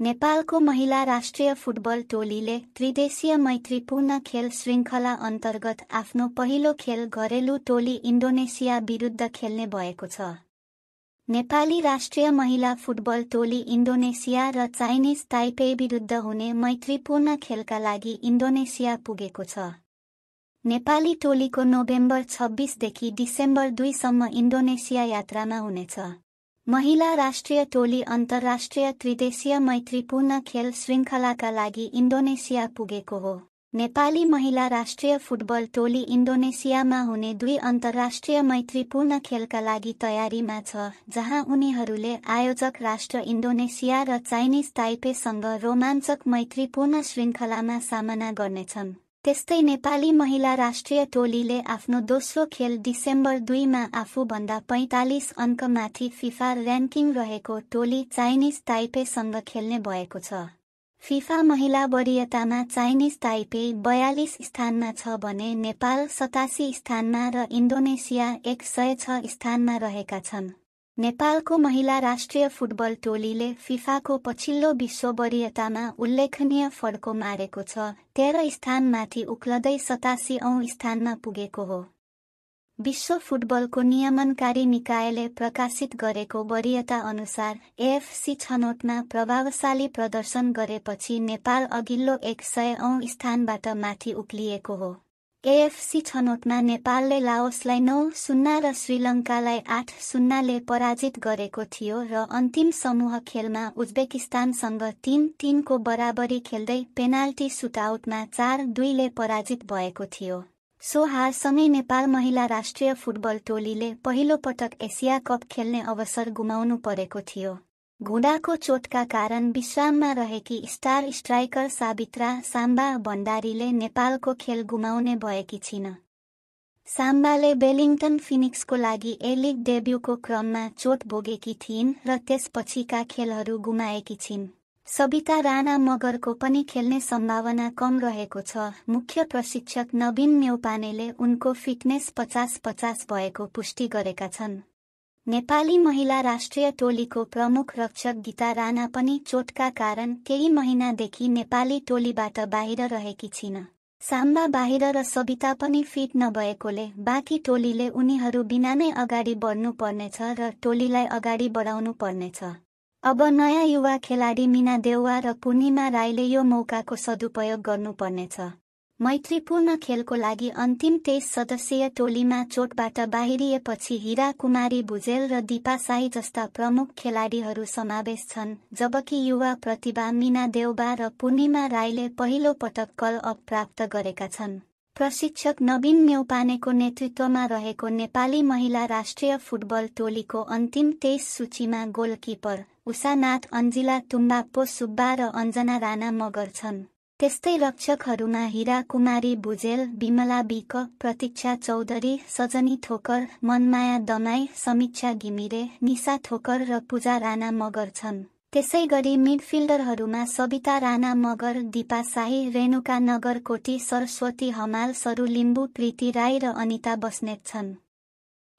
नेपालको महिला राष्ट्रिय फुटबल टोलीले त्रिदेशीय मैत्रीपूर्ण खेल श्रृङ्खला अन्तर्गत आफ्नो पहिलो खेल घरेलु टोली इन्डोनेसिया विरुद्ध खेल्ने भएको छ। नेपाली राष्ट्रिय महिला फुटबल टोली इन्डोनेसिया र चाइनिज ताइपे विरुद्ध हुने मैत्रीपूर्ण खेलका लागि इन्डोनेसिया पुगेको छ। नेपाली टोलीको नोभेम्बर 26 देखि डिसेम्बर 2 सम्म इन्डोनेसिया यात्रामा हुनेछ। महिला राष्ट्रिय टोली अन्तर्राष्ट्रिय त्रिदेशीय मैत्रीपूर्ण खेल श्रृङ्खलाका लागि इन्डोनेसिया पुगेको हो। नेपाली महिला राष्ट्रिय फुटबल टोली इन्डोनेसियामा हुने 2 अन्तर्राष्ट्रिय मैत्रीपूर्ण खेलका लागि तयारीमा छ, जहाँ उनीहरूले आयोजक राष्ट्र इन्डोनेसिया र चाइनिज ताइपेसँग रोमाञ्चक मैत्रीपूर्ण श्रृङ्खलामा सामना गर्नेछन्। त्यस्तै नेपाली महिला राष्ट्रिय टोलीले आफ्नो दोस्रो खेल डिसेम्बर 2 मा आफूभन्दा 45 अङ्क माथि फिफा र्याङ्किङ रहेको टोली चाइनिज ताइपेसँग खेल्ने भएको छ। फिफा महिला वरियतामा चाइनिज ताइपे 42 स्थानमा छ भने नेपाल 87 स्थानमा र इन्डोनेसिया 106 स्थानमा रहेका छन्। नेपालको महिला राष्ट्रिय फुटबल टोलीले फिफाको पछिल्लो विश्व वरियतामा उल्लेखनीय फड्को मारेको छ, 13 स्थानमाथि उक्लदै 87औं स्थानमा पुगेको हो। विश्व फुटबलको नियमनकारी निकायले प्रकाशित गरेको वरियता अनुसार एएफसी छनौटमा प्रभावशाली प्रदर्शन गरेपछि नेपाल अघिल्लो 100औं स्थानबाट माथि उक्लिएको हो। एएफसी छनौटमा नेपालले लाओसलाई 9-0 र श्रीलङ्कालाई 8-0ले पराजित गरेको थियो र अन्तिम समूह खेलमा उज्बेकिस्तानसँग 3-3 को बराबरी खेल्दै पेनाल्टी सुटआउटमा 4-2ले पराजित भएको थियो। सो हारसँगै नेपाल महिला राष्ट्रिय फुटबल टोलीले पहिलो पटक एसिया कप खेल्ने अवसर गुमाउनु परेको थियो। घुँडाको चोटका कारण विश्राममा रहेकी स्टार स्ट्राइकर साबित्रा साम्बा भण्डारीले नेपालको खेल गुमाउने भएकी छिन्। साम्बाले वेलिङ्टन फिनिक्सको लागि ए-लिग डेब्युको क्रममा चोट भोगेकी थिइन् र त्यसपछिका खेलहरू गुमाएकी छिन्। सबिता राणा मगरको पनि खेल्ने सम्भावना कम रहेको छ। मुख्य प्रशिक्षक नवीन न्यौपानेले उनको फिटनेस 50-50 भएको पुष्टि गरेका छन्। नेपाली महिला राष्ट्रिय टोलीको प्रमुख रक्षक गीता राणा पनि चोटका कारण केही महिनादेखि नेपाली टोलीबाट बाहिर रहेकी छिन्। साम्बा बाहिर र सबिता पनि फिट नभएकोले बाँकी टोलीले उनीहरू बिना नै अगाडि बढ्नु पर्नेछ र टोलीलाई अगाडि बढाउनु पर्नेछ। अब नयाँ युवा खेलाडी मीना देउवा र पूर्णिमा राईले यो मौकाको सदुपयोग गर्नुपर्नेछ। मैत्रीपूर्ण खेलको लागि अन्तिम 23 सदस्यीय टोलीमा चोटबाट बाहिरिएपछि हीरा कुमारी भुजेल र दीपा साई जस्ता प्रमुख खेलाडीहरू समावेश छन्, जबकि युवा प्रतिभा मीना देउवा र पूर्णिमा राईले पहिलो पटक कल अप प्राप्त गरेका छन्। प्रशिक्षक नवीन न्यौपानेको नेतृत्वमा रहेको नेपाली महिला राष्ट्रिय फुटबल टोलीको अन्तिम 23 सूचीमा गोलकिपर उषानाथ अन्जिला तुम्बाप्पो सुब्बा र अञ्जना राणा मगर छन्। त्यस्तै रक्षकहरूमा हीरा कुमारी भुजेल, बिमला बिक, प्रतीक्षा चौधरी, सजनी ठोकर, मनमाया दमाई, समीक्षा घिमिरे, निशा ठोकर र पूजा राणा मगर छन्। त्यसैगरी मिडफिल्डरहरूमा सबिता राणा मगर, दीपा साई, रेणुका नगरकोटी, सरस्वती हमाल, सरू लिम्बू, प्रीति राई र अनिता बस्नेत छन्।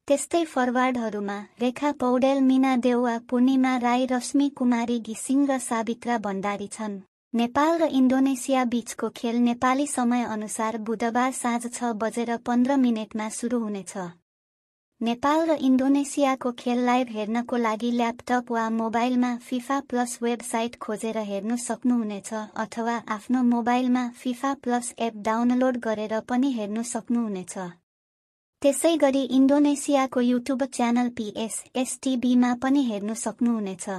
त्यस्तै फरवार्डहरूमा रेखा पौडेल, मीना देउवा, पूर्णिमा राई, रश्मि कुमारी घिसिङ र साबित्रा भण्डारी छन्। नेपाल र इन्डोनेसिया बीचको खेल नेपाली समय अनुसार बुधबार साँझ 6:15 सुरु हुनेछ। नेपाल र इन्डोनेसियाको खेल लाइभ हेर्नको लागि ल्यापटप वा मोबाइलमा फिफा प्लस वेबसाइट खोजेर हेर्नु सक्नुहुनेछ अथवा आफ्नो मोबाइलमा फिफा प्लस एप डाउनलोड गरेर पनि हेर्नु सक्नुहुनेछ। त्यसैगरी इन्डोनेसियाको युट्युब च्यानल PSSTVमा पनि हेर्नु सक्नुहुनेछ।